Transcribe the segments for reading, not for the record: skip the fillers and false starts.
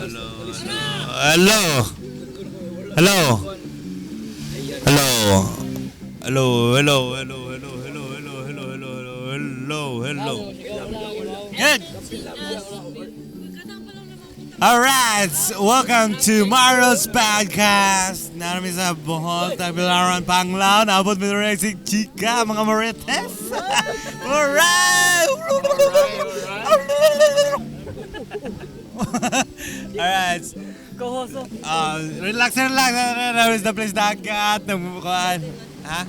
Hello. Hello. Hello. Hello, hello, hello, hello, hello, hello, hello, hello, hello, hello, hello. Good. Alright, welcome to Maro's Podcast. Narami sa Bohol, Tagbilaran, Panglao. Naabot mo rin si Chika, mga Marites. Alright! Alright. Relax, relax. Relax the place dagat. Nagmukuan. Ha?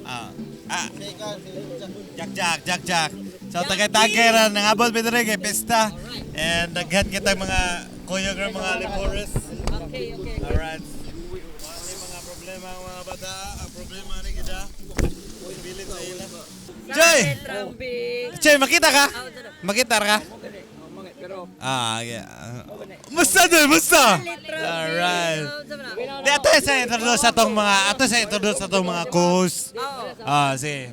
Ah. Ah. Jack, Jack, Jack, Jack. So, tagay-tagay ra. Nangabot mi diri kay pista. And daghan kita mga kuyog ra mga lepores. Okay. Alright. Wala mga problema ang mga bata. Ang problema ni kita. Bilin sa ila. Joy! Trambi. Joy, makita ka? Makita ka? Pero Ah, yeah. Musta, Joy? Musta? Alright. Di ato sa introduce sa tong mga ato sa introduce sa tong mga co-host. Ah, si.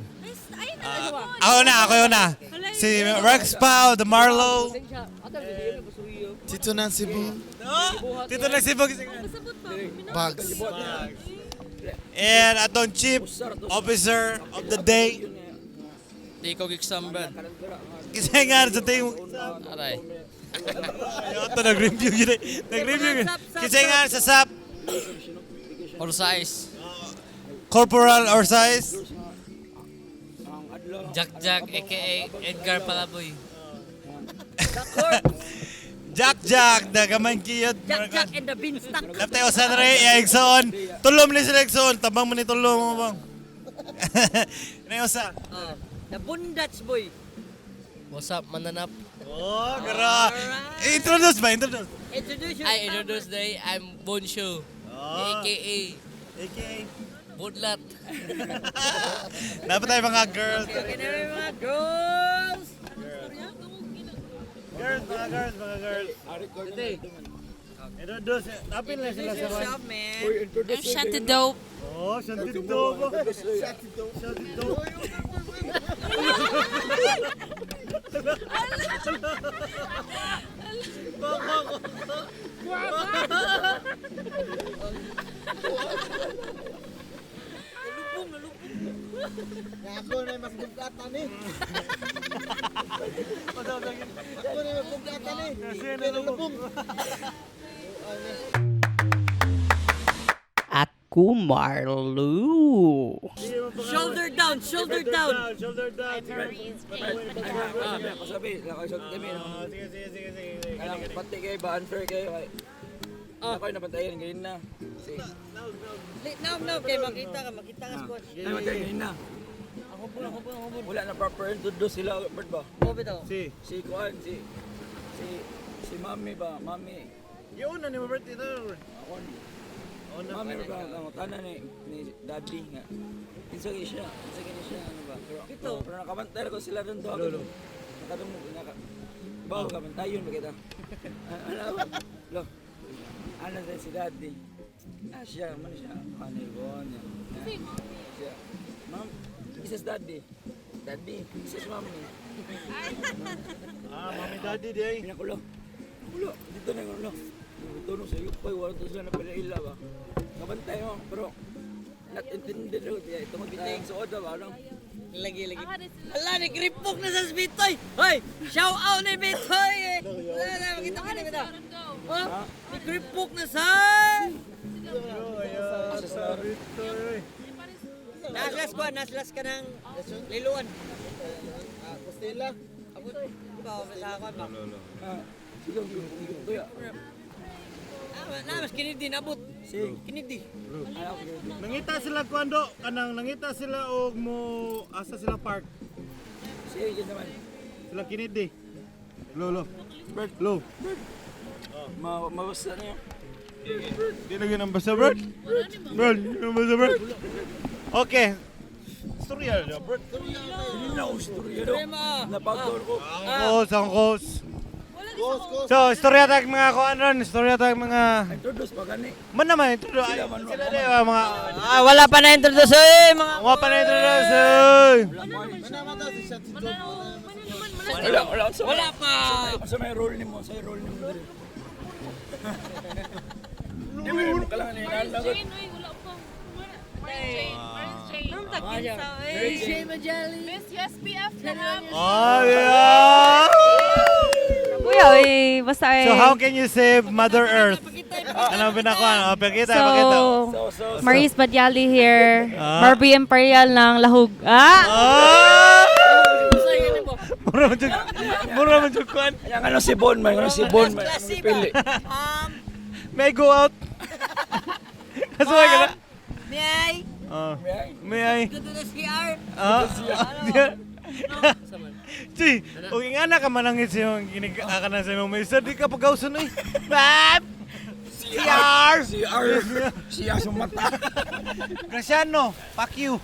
Ah, ako na, ako na. Si Rex Pao, the Marlo. Tito ng Cebu. Tito na si Bug. Bugs. And atong chief officer of the day. Di ko giksambad. Kasi nga sa ting Aray. Ayo to nag-review gid. Nag-review. Kasi nga sa SAP Or size. Corporal or size. Jack Jack aka Edgar Palaboy. Jack Jack, dagaman kiyot. Jack Jack and the Beanstalk. Laptay usan re, ya igsoon. Tulom ni sila igsoon, tabang mo ni tulom mo bang. Inay usa. Oh, the Bundats Boy. What's up, mananap? Oh, gra. Introduce ba? Introduce. Introduce yourself. I introduce day, I'm Bonsho. Oh. AKA AKA. Budlat. Dapat tayo mga girls. Okay na rin, mga girls. Girls, mga girls, mga girls. Introduce. Tapin lang sila Introduce sa yourself, man. I'm Shanti Dope. Oh, shanty dope. Shanty dope. Ako na mas bugatan eh. Ako na mas bugatan eh. Pero lubong. Ako Marlo. Shoulder down, shoulder down. Shoulder down. Ah, kasabi, nakaisod kami. Ah, sige, sige, sige, sige. Kailang pati kayo ba unfair kayo kay. Ah. Ako nabantayan ngayon na. Si. No, no, kay makita ka, makita ka squad. Ay, bantayan ngayon na. Ako po, ako po, ako po. Wala na proper introduce sila, Bert ba? Ako bitaw. Si. Si Kuan, si si si Mami ba, Mami. Yung una ni Robert ito. Ako. Mami ba ang tanan ni ni Daddy nga. Kinsa kay siya, kinsa kay siya ano ba? Pero Ito. pero nakabantay ko sila doon do. Nakadungog naka. Bawo ka bantayon ba kita? Ano ba? Lo. Ano sa si Daddy? Ah, siya, man siya. Panibon niya. Siya. Ma'am, isa si Daddy. Daddy, isa si Mami. Ah, mami daddy di ay. Pinakulo. Kulo, dito na yung ulo. Tulong sa yupay, wala to sila na pala ila ba. Kabantay mo, pero not intended road. Yeah, ito magbiting suod ba, ano? Lagi, lagi. Ala, nagripok na sa Bitoy. Hoy, shout out ni Bitoy. Eh. Wala na, makita ka na kita. Oh, nagripok na sa. Naslas ko, naslas ka ng liluan. Kostela. Ako, ba, sa ako ba? Ah, sige, sige, sige. Kuya, Ah, na, mas kinidi, nabot. sige. Kinidi. Ano, Nangita sila kwando kanang nangita sila og mo asa sila park. Sige, yun naman. Sila kinidi. Lolo. Bert, lo. Ma mabasa niyo. Di lagi nang basa, Bert. Bert, nang basa, Bert. Okay. Storya na, Bert. Hindi na ako istorya do. Prema. Napagdor ko. Angkos, angkos. Ghost, ghost. So, istorya tag mga kuan ron, istorya tag mga Introduce pa gani. Man naman introduce. Ay, sila di ba mga Ah, wala pa na introduce eh, mga Wa pa na introduce. Oy. Mana mata si Shanti Dope. Wala, wala. Wala pa. Sa may role nimo, sa role nimo diri. Di ba mo kailangan ni Maris Jane, uy, wala pa. Maris Jane, Maris Jane. Anong tagkinsa, eh? Jane Majali. Miss USPF na lang. Oh, yeah! Kuya, eh, basta eh. So how can you save Mother Earth? Ano pinakuha? Oh, pakita, pakita. So, Maris Badyali here. Ah. Barbie Imperial ng Lahug. Ah! Ah! Mura man jud. Mura man jud kuan. Yang ano si Bon man, ano si Bon man. Klase ba? Pili. May I go out? Kasuway ka na. May I Oh. May I? go to the CR? Ah. Chi, okay nga na ka manangit sa iyong ginig-aka na sa iyong may isa, di ka pagkausan eh. Bab! CR! CR. CR sa mata. Graciano, fuck you.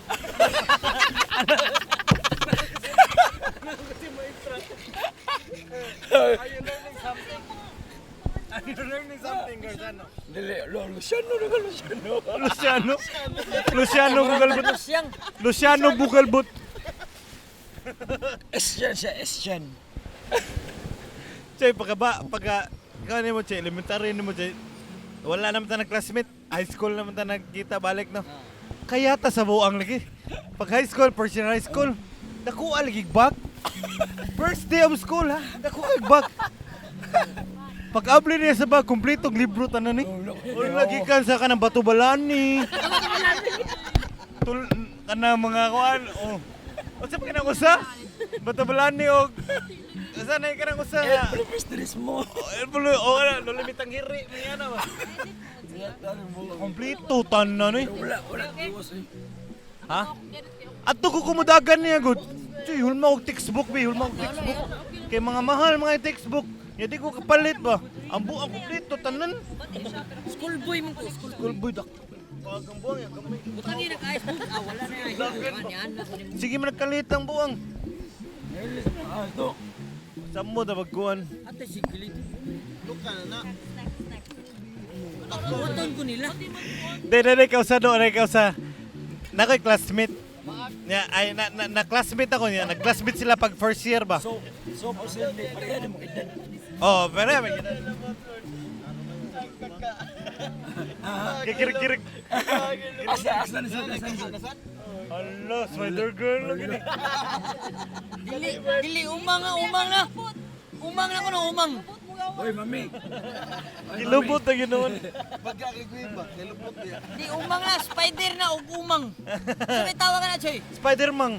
Are you learning something? Are you learning something, Graciano? Dili, lo Luciano, lo Luciano. Luciano? Luciano Bugalbot. Siyang. Luciano Bugalbot. Esyan siya, Esyan. Che, pagka ba, pagka, ikaw mo, che, elementary ni mo, che, wala naman ta nag-classmate, high school naman ta nagkita, balik no. Kaya ta sa buang lagi. Pag high school, first year high school, nakuha lagi bag. First day of school, ha? Nakuha bag. Pag abli niya sa bag, kumpletong libro tanan ni. Wala lagi kan sa kanang bato balani. Tul kanang mga kuan, oh. Unsa pa kanang usa? Bato balani og Usa na kanang usa nga. El mysteries mo. Oh, el bulo, oh, ano, lulimit ang hiri, may ano ba? Kompleto tanan eh. Wala, wala tiwas eh. Ha? Ato ko kumudagan niya gud. Tuy, hulma og textbook bi, hulma og textbook. Kay mga mahal mga textbook. Ya di ko kapalit ba. Ang buang kompleto tanan. School boy mo ko. School School boy dak. Pag ang buang ya gamay. Butang ina ka ice Ah, wala na yan. Yan na. Sige man nagkalit ang buang. Ah, ito. Samo da bagkuan. Ate si Gilit. Buhaton ko nila. Di di di kausa do, di kausa. Nakoy classmate. Nya ay na, na, na classmate ako niya. Nag-classmate sila pag first year ba. So, so posible, pareha na mo edad. Oh, pero may kita. Kikirik-kirik. Asa, asa na siya, asa na siya. Hala, spider girl lagi ni. Dili, dili, umang na, umang na. Umang na ko na, umang. Hoy, mami. Gilubot na ginoon. Di umang na, spider na og umang. So may tawag ka na, Choy. Spider-Man.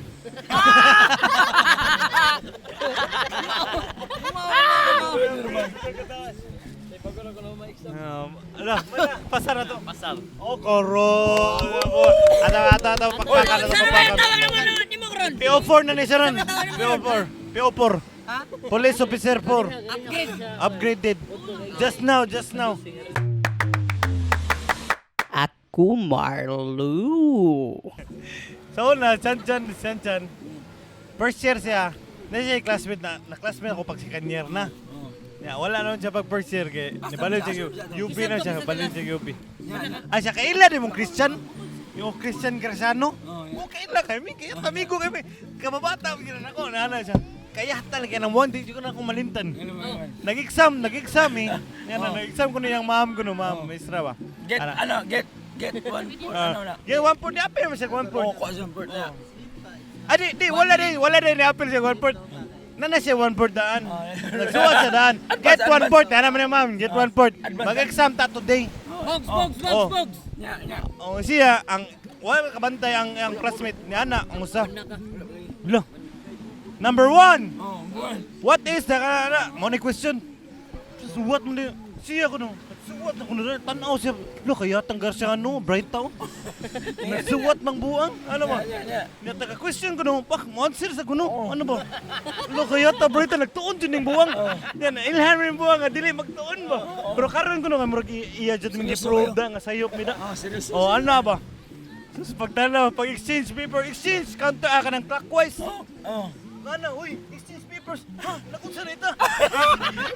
Umang, umang, umang. Ala, pasar na to. Pasar. Oh, koro. Ato, ato, ato, pakpakan, ato, Sana may pakpakan. tawag na mo ni mo ron. PO4 na ni siya ron. PO4. PO4. Ha? Police Officer 4. Upgrade. Upgraded. Just now, just now. Ako Marlo. Sa una, chan chan, chan chan. First year siya. Na siya yung classmate na, na classmate ako pag second year na. Ya, wala naman siya pag first year kay nibalik siya UP na siya, balik siya UP. Ah, siya kaila di mong Christian. Yung Christian Graciano. Oh, kaila kami, kaya amigo kami. Kababata gina nako, nana siya. Kaya talaga ng one day ko na ako malimtan. Nag-exam, nag-exam eh. Yan na, nag-exam ko na yung ma'am ko no, ma'am, maestra ba? Get, Ana. ano, get, get one point, ano na. Yeah, one point. Ni-appeal man siya, one point. Oh, kuha siya point na. Ah, di, di, wala di, ni-appeal siya, one point. Nana siya one point daan. Nagsuwat siya daan. Get Advance, one advance. point. Ano man yung ma'am, get one point. Advance. Mag-exam ta today. Bogs, bogs, bogs, Oh. bogs. Nya, nya. Oh, siya, ang, wala kabantay ang classmate ni Ana, ang usa. Lo. Number one. Oh, buwan. What is the kana? Mo ni question. Suwat mo ni siya ko no. Suwat ako na tanaw siya. Lo kaya tanggar siya ano, bright tao. Nagsuwat mang buang. Ano ba? Nya, nya. Nya taga question ko no, pak mo answer sa kuno. Ano ba? Lo kaya ta bright ta nagtuon jud ning buang. Yan ilhan rin buang nga dili magtuon ba. Pero karon ko no nga murag iya jud ming Seryoso gi-prove kayo? da nga sayop mi da. Ah, seryoso. Oh, ano ba? Sus pagtanaw, pag exchange paper, exchange counter ah, kanang clockwise. Oh. Mana, uy, exchange papers. Ha, nakunsa na ito.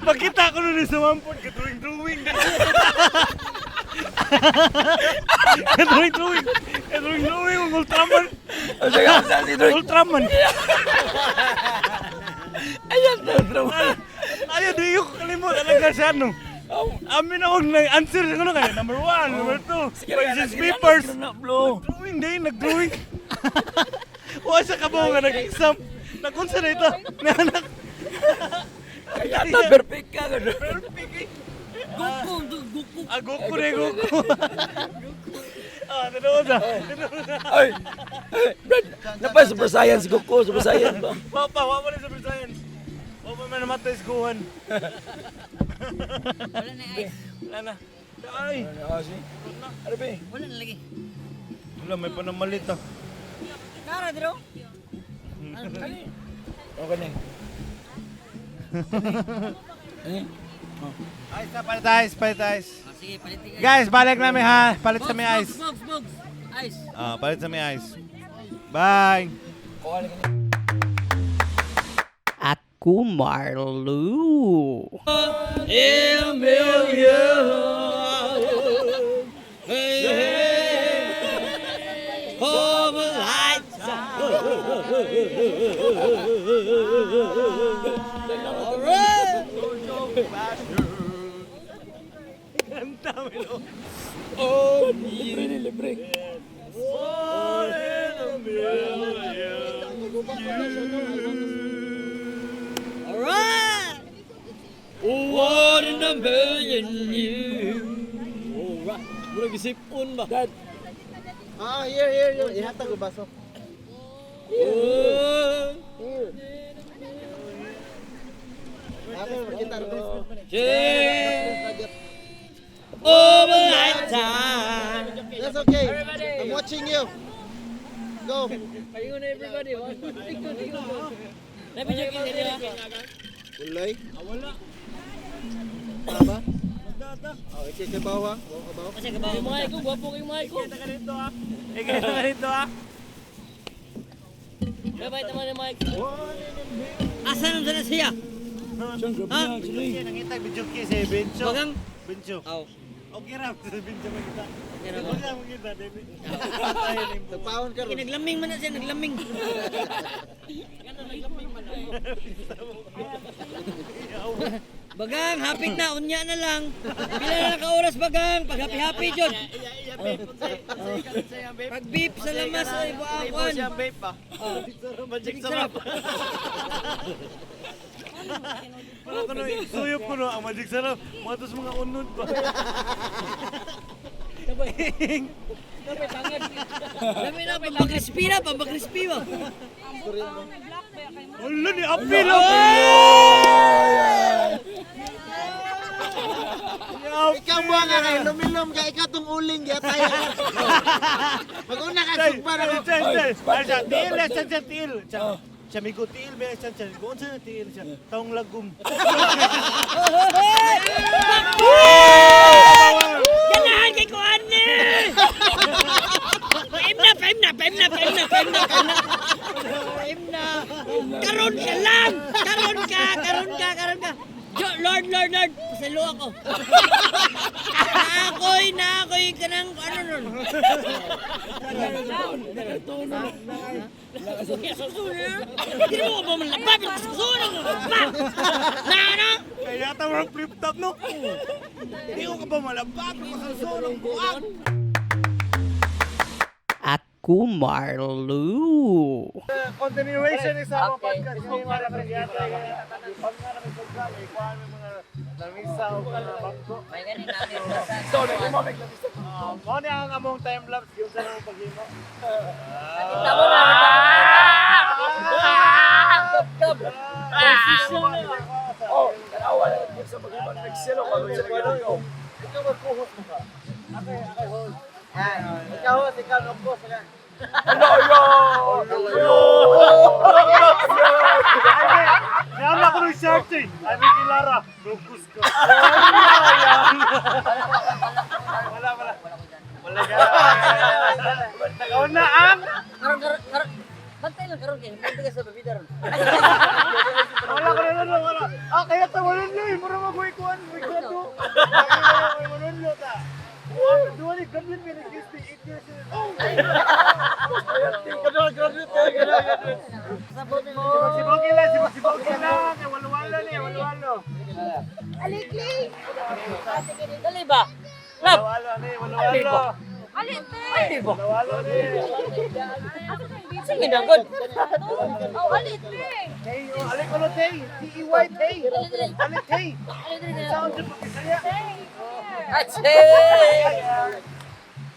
Makita ko nun sa Mampon, ka-drawing-drawing. Ka-drawing-drawing. Ka-drawing-drawing, ang Ultraman. Oh, sige, sige, sige. Ultraman. Ay, Ayaw, di ko kalimot. Alam ka siya, no? Amin ako nag-answer sa kuno kayo. Number 1, number 2. Crisis papers. Nag-drawing din, nag-drawing. Wa siya kabaw nga nag-exam. Nakunsa na ito. Nanak. Kaya ta perfect ka gano. Perfect eh. Goku, Goku. Ah, Goku na yung Goku. Ah, totoo na. Ay. Ay, Brad, napay Super Saiyan si Goku, Super Saiyan ba? Papa, wa pa na sa Saiyan. Wa pa man namatay sa Gohan. Wala na ice. Wala na. Ay. Ano ba? Wala na lagi. Wala, may panamalit ah. Nara dito. Okay na. Ice na, palit ice, palit ice. Ah, sige, palitin. Guys, balik namin ha. Palit sa may ice. Box, box, Ice. Ah, palit sa may ice. Bye. Ako Marlo. Libre ni libre. Alright! One in a million you. Alright. Murag isip-on ba? Dad, Ah, here, here, here. Ihatag ko baso. Oh, Here. Ako, makita rin. yeah. Over lifetime. That's okay. I'm watching you. Go. Ayun na everybody. Nabi joke ini dia. Ulay. Wala. Tama? Oh, ikay kay bawa. Bawa ka bawa. Kasi kabaw. Yung mga ko, gwapo kay mga ko. Kita ka dito ah. Ikita ka dito ah. Bye-bye naman yung mga ko. Asa naman sana siya? Ha? Nangita video kay si Bencho. Bagang? Bencho. Aw. Okay ra si Bencho makita. Okay ra ba? Wala makita David. Tagpaon ka Kaya ron. naglaming man na siya, naglaming. Bagang, hapit na, unya na lang. Pila na lang ka oras, Bagang? Pag happy-happy, jud. Pag beep sa lamas, ay buakon. Magic sarap. Wala ko no, suyop ko no, ang magic sarap. Mga tos mga unod pa. Dami na, pambakrispi na, pambakrispi ba? Wala ni Apil oh. Ikaw mo nga kay lumilom ka, ikaw tong uling gyatay. Mag-una ka sugba na ko. Chan, chan. Ay, siya, tiil, eh, chan, chan, tiil. Siya, siya, migo, tiil, be, chan, chan. Goon sa tiil, siya. Taong lagom. Ganahan kay kuan ni! Paim na, paim na, paim na, paim na, paim na, paim na. Paim na. Karon ka lang! Karon ka, karon ka, karon ka. Jo, Lord, Lord, Lord, pasalo ako. Naakoy, naakoy ka ng ano nun. Hindi mo ba manlabab? Susunod mo ba? Na ano? Kaya yata walang flip top, no? Hindi ko ka ba malabab? Masalso ng buwag. Ako Marlo. Continuation is our podcast. Hindi para sa yata. Pag nga namin sa may kuhaan may mga lamisa o mga bangko. May ganun namin. So, nag-imo may lamisa. Mo ni ang among time lapse yung sa among paghimo. Tama na. Oh, tanawa na lang sa mag-imo. Nagselo ka sa nag-imo. Ikaw mag-host mo ka. Ako, ako host. Ikaw host, ikaw loko sila. Ano yo? Yo! Kaya ako ng shirt eh. Ani Kilara, lukus ko. Wala, wala. Wala ka. Nakauna ang... Karon karon karon. Bantay lang karon kay bantay ka sa babida ron. Wala ko na lang, wala. Ah, kaya tawanan niyo eh. Mura mag-uikuan, uikuan do. Uikuan do ta. Duwa ni graduate mi nag-60, 8 years na. Graduate, graduate, graduate. Sabot mo. Sibog lang, sibog lang. Kaya wala. Alikli. Dali ba? Lab. Ali ba? Ali, te. Ali ba? Sige na, good. Oh, ali, te. Ali ko tay. T E Y tay. Ali tay. Sound jud pagkisaya. Atse!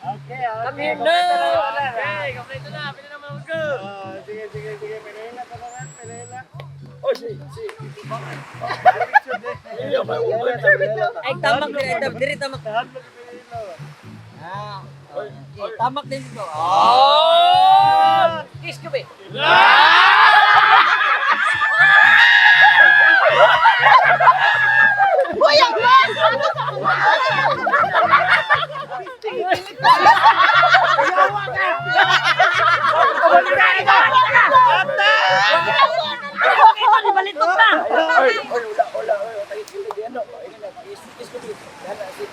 Okay, Come here now. Okay, kompleto na. Pila na mga go. Sige, sige, sige. Pila ka naman, pila. Oh, si, si. Ay, tamak din. Ay, diri tamak. Ah. Okay, tamak din dito. Oh! Kiss ko ba? Hoy, ang best! Balitok na! Oy, oy, wala, wala, oy, tayo sila di ano. Ay, na, is is ko bi. Dala si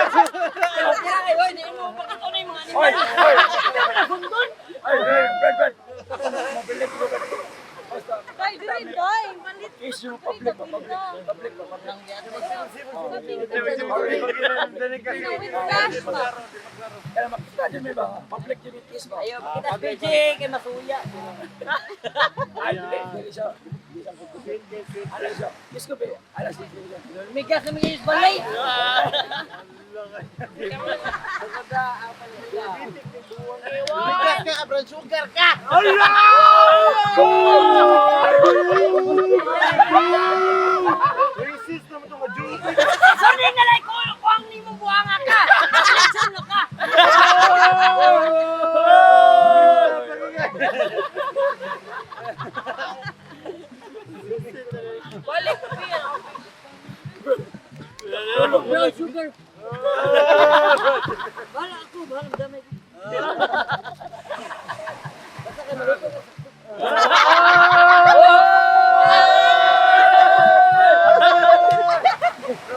Ay, oy, di mo bakit ano yung mga animal? Oy, oy. Sundon! Ay, ay, Brad, Brad. Mabilit ko ba? Basta, Ay, diri, day. Malit. is yung public ba, public, public ba, public. With cash ba? Kaya makita dyan may ba? Public yun yung kiss ba? Ayaw, kita PJ, kay masuya. Ay, dili, dili siya. Dili siya. Ala siya. Kiss ko ba? Ala siya. Migas na mga balay! Bigas ka, brown sugar ka. Racist naman itong adjudic. Sorry na lang ko, kuang ni mo buanga ka! Lechon na ka! Balik, Pia. Brown sugar! Bahala ako, bahala damay ko. Basta kayo maluto ka.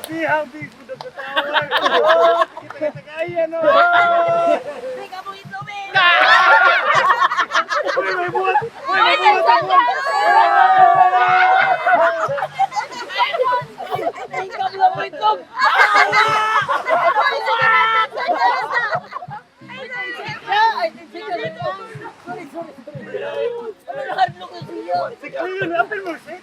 Grabe, big mo nagkatawa. Kita-kita kaya, no? Hindi ka mo itlog eh! Uy, may buhat! Uy, may buhat! Hindi ka mo itlog! Ay, sorry, sorry, sorry. Ano na hardlock na siya? Si Cleon, apel mo siya.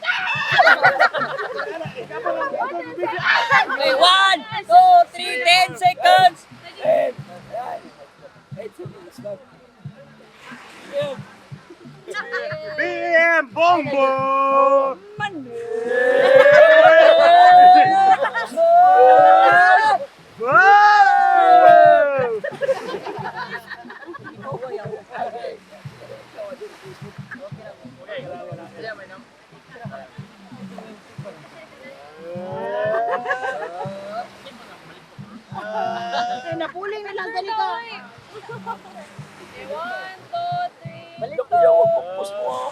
Okay, 1, 2, 3, 10 seconds! 10, 9, 8, 7, 6, 5. BM Bongbong! Man! Wow! Eh, napuling na lang ganito. One, two, three. Balik Look, yaw, pupus mo. ah.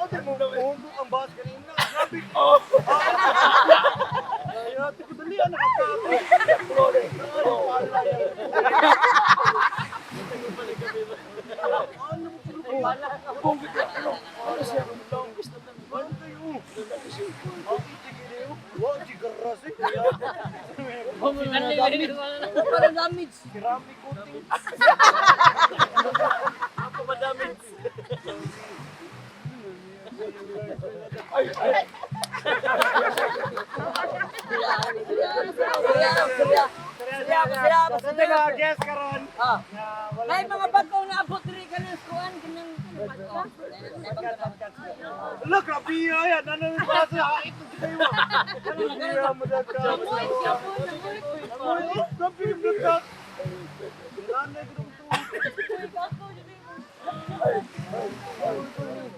Bakit mo bongbong ang bahas kanina? Grabe. Kaya, ko dali, anak ka. Ano siya, longest na Ano tayo? Wa, jigaras eh. Parang damage. Ceramic coating. Surya, surya. Surya, surya, Sa surya. mga guest karon. Ah. Na wala. Ay, mga bago na abot diri ka ng kuan kanang Look, grabe yan. Ano yung pasa? Ito si kayo. Grabe mo na ka. Grabe mo na ka. Nanay ko nung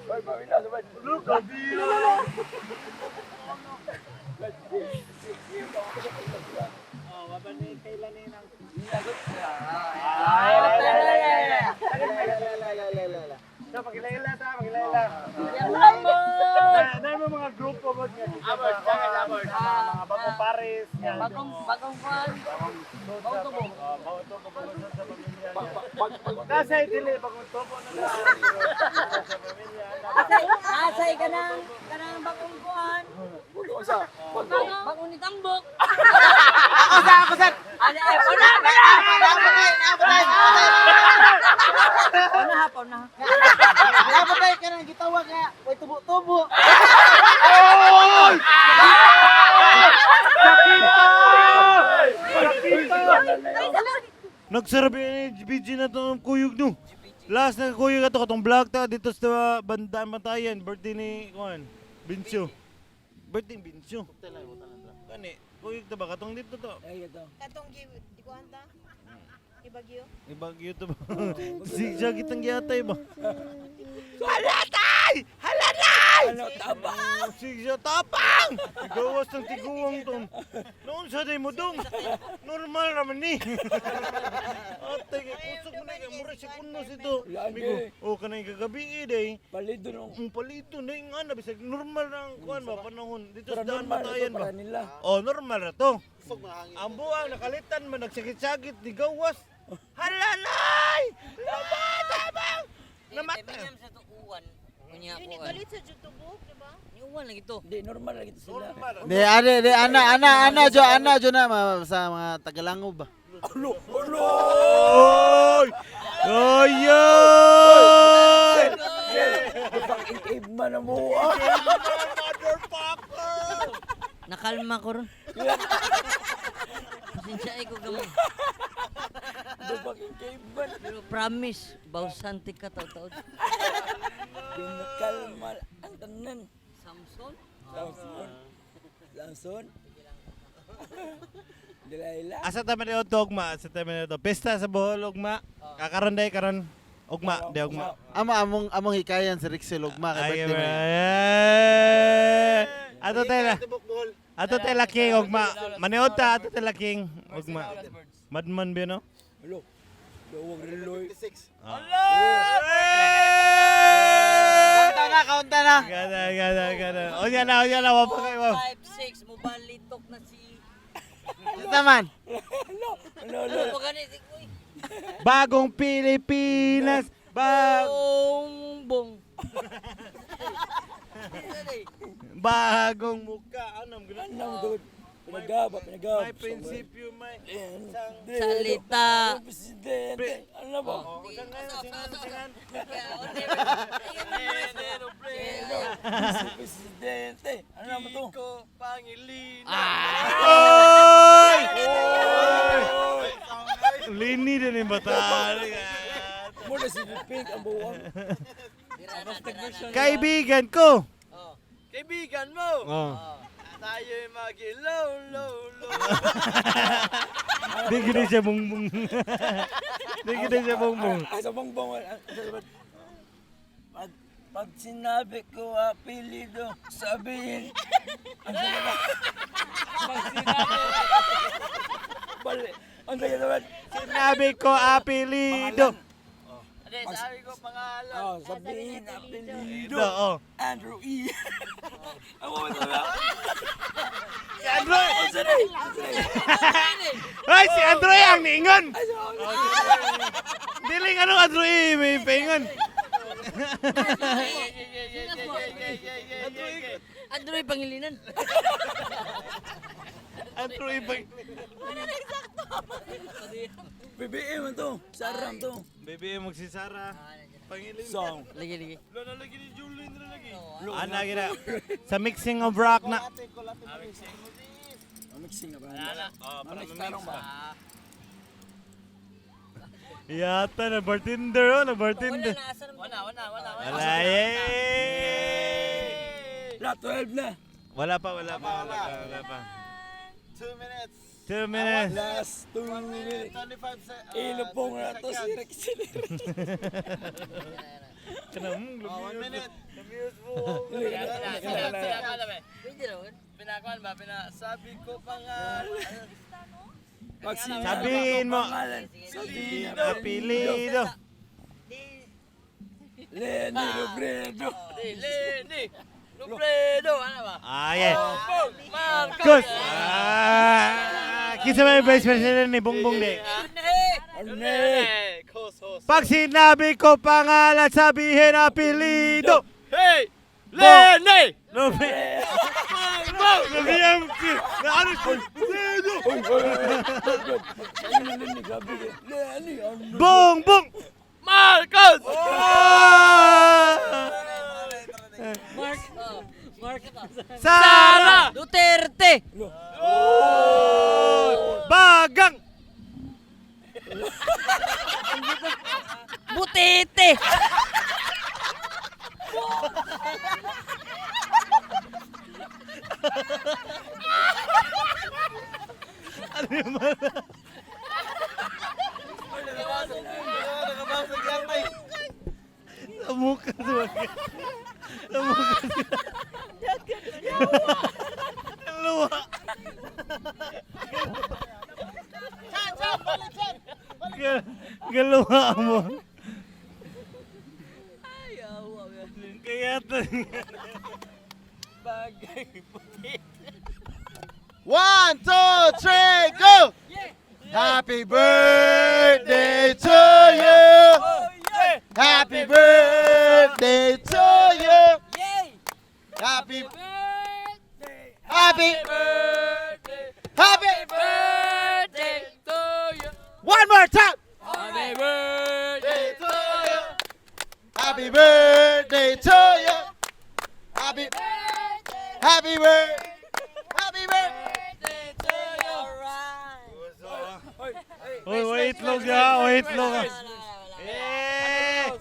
Ay, mawila, sabay. Look, grabe. So, pakilaila ta, pakilaila. Na mo mga grupo mo nga. Mga bagong Paris. Bagong bagong kuan. Bagong tubo. Bagong tubo, bagong sa pamilya. Nasa dili bagong tubo na lang. Sa pamilya. Asay, asay kanang kanang bagong kuan. Bagong ni Tambok. Ako sa, ako sa! Ano ay pauna Patay, patay, patay! pauna ha pauna. Napatay ka nang gitawag nga. Way tubo-tubo. Nagsarabi ni BG na to ng kuyog no. Last na kuyog ato katong vlog ta dito sa bandaan Bantayan, birthday ni kuan, Bincio. Birthday ni Bincio. Kani, kuyog ta ba katong dito to? Ay, ito. Katong di ko anta. Ibagyo. Ibagyo to ba? Zigzag itang giyatay ba? Halatay! Halatay! Ano, taba? Zigzag tapang! Gawas ng tiguang to. Noon sa day mo dong. Normal raman ni. Atay, kay kusog mo na kay mura siya kunos ito. Migo, oh kanay kagabi eh day. Palito nung. Ang palito na yung ana bisag normal ra ang kuan ba panahon dito sa Para daan normal ito batayan ba. para nila. Oh, normal ra to. Ang buang nakalitan man nagsakit-sakit di gawas. Halalay! Tabang! Namatay. Namatay. Sa tuuan. Unya Yun, kuan. galit sa jutubok, di ba? Ni uwan lang ito. Hindi, normal lagi ito sila. Normal. Di, ane, di, ana, ana, ana, jo, ana, jo na, sa mga Tagalangob ba? Ulo! Ulo! Oy! Oy! Fucking caveman na mo. ah. Motherfucker! Nakalma ko ron. Pasensya ay ko gamay. The fucking caveman. Pero promise, bawsante ka taw-taw. Pinakalma ang tanan. Samson? Samson. Samson. Delilah. Asa ta man ito ugma, asa ta man ito. Pesta sa Bohol ugma. Kakaron day karon. Ugma, di ugma. Ama, among, among hikayan si Rixel Ugma, kay Ay, birthday man. eh. Ato tela. Ato tela king ugma. Maniod ta ato tela king ugma. Madman ba no? Ulo. Dawag reloy. Kaunta na, kaunta na! Gana, gana, gana. O yan na, o yan na, wapa kayo. 5, 6, mubalitok na si... Ito man. Ulo, Ano ulo. pa ganit? Uy. Bagong Pilipinas, bag Bong, bong. bagong muka. Ano ang gana? Ano mo Pinagaba, pinagaba. May prinsipyo, may isang Salita. Presidente. Ano ba? Oh, singan, singan, singan. Presidente. Ano ba to? Oy! Oy! Lini din yung bata. Muna si Pink ang buwang. Kaibigan ko. Kaibigan mo! Oh. Tayo'y mag-low, low, low. Di gini siya bungbong. Di gini siya bungbong. Ay, sa bongbong. Pag, pag sinabi ko apelido, sabihin. Ang saya na. Pag sinabi. Bali. Ang saya naman. Sinabi ko apelido. Sabi ko pangalan. Oh, sabihin apelido. Oo. Andrew E. Ako ba talaga? Si Androy! Sorry. Ay, si Androy ang niingon! Dili nga nung Androy, may paingon. Androy Pangilinan. Androy ba? BBM man to. Saram to. Baby, magsisara. Pangilin. Song. Lagi, lagi. Ana gina. Sa mixing of rock na. Mixing na ba? Mamix tarong ba? Yata na bartender oh, na bartender. Wala na, asa naman. Wala, wala, Wala eh. La 12 na. Wala pa, wala pa, wala pa, wala pa. 2 minutes. 2 minutes. Last 2 minutes. 25 seconds. Ilupong na to si Rex. Kana mong 1 minute. Pwede raw. Pag sinabi Sabihin ko mo. pangalan, Sabihin Apelido. Lenny Robredo. Lenny! Lufredo, ano ba? Ah, yeah. Marcos! Kus. Ah, kinsa may vice president ni Bongbong di? Arne! Pag sinabi ko pangalan, sabihin apelido. Hey! Lene! Lupi. Lupi ang ano siya? Bongbong. Marcos! Ah! Mark. Mark. Sara. Duterte! Oh! Bagang. Butete! Ano yung mga? Sa mukha sa mga. Sa mukha siya. Ang luwa. Galuwa mo. Kaya Bagay butete. 1, 2, 3, go! Happy birthday to you! Happy birthday to you! Yay! Happy Happy Happy Birthday to you! One more time! Happy birthday to you. Happy birthday to you. Happy Happy birthday. Happy birthday. to you! Alright! Uy, wait lang ah, wait lang. Eh!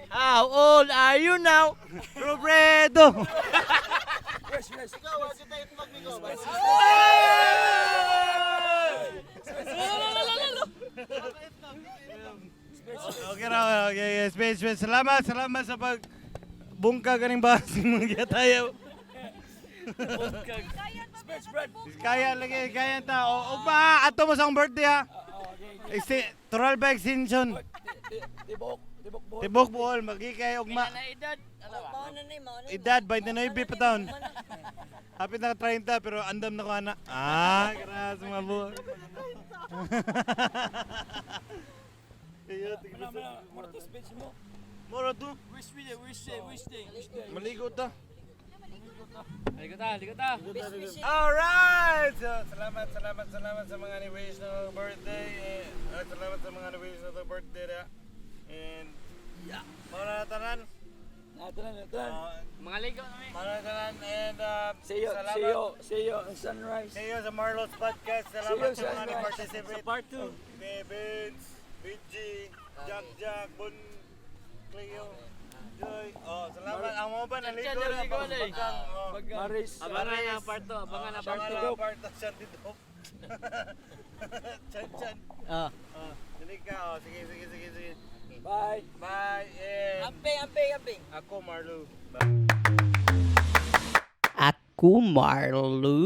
How old are you now? Robredo! Okay ra, okay, okay. Space, space. Salamat, salamat sa pag bungka ganing basing mga tayo. Kaya lagi, kaya ta. O, ugma, ato mo sa akong birthday ha. Tural ba extension? Tibok, tibok buhol. Tibok buhol, magikay ugma. Na edad. Mauna na, mauna na. Edad, 29 pa taon. Hapit na 30 pero andam na ko ana. Ah, grabe mga buo. Kaya Mana, mana, mura to speech mo. Moro to. Wish me day, wish day, wish day. Wish day. Maligo ta. Ligo ta, ligo ta. Alright! So, salamat, salamat, salamat sa mga ni-wish na birthday. Eh, salamat sa mga ni-wish na birthday na. And, yeah. Mauna na tanan. Natanan, natanan. Mga ligo kami. Mauna na tanan. And, See you, salamat. see you, see you on sunrise. See you sa Marlo's Podcast. Salamat See you sa mga sa- ni-participate. Sa part 2. Ni Vince, BG, Jack Jack, Bon, Cleo, Joy. Oh, salamat. Ang mga ba naligo Chan, na naligo na eh. pagkang. Oh. Maris. Abangan na part 2, abangan na part Abangan 2. na part 2. Chan Didok. Chan Chan. Ah. Oh, dali ka. Oh, sige, sige, sige, sige. Bye. Bye. And Amping, amping, amping. ako, Marlo. Bye. Ako Marlo.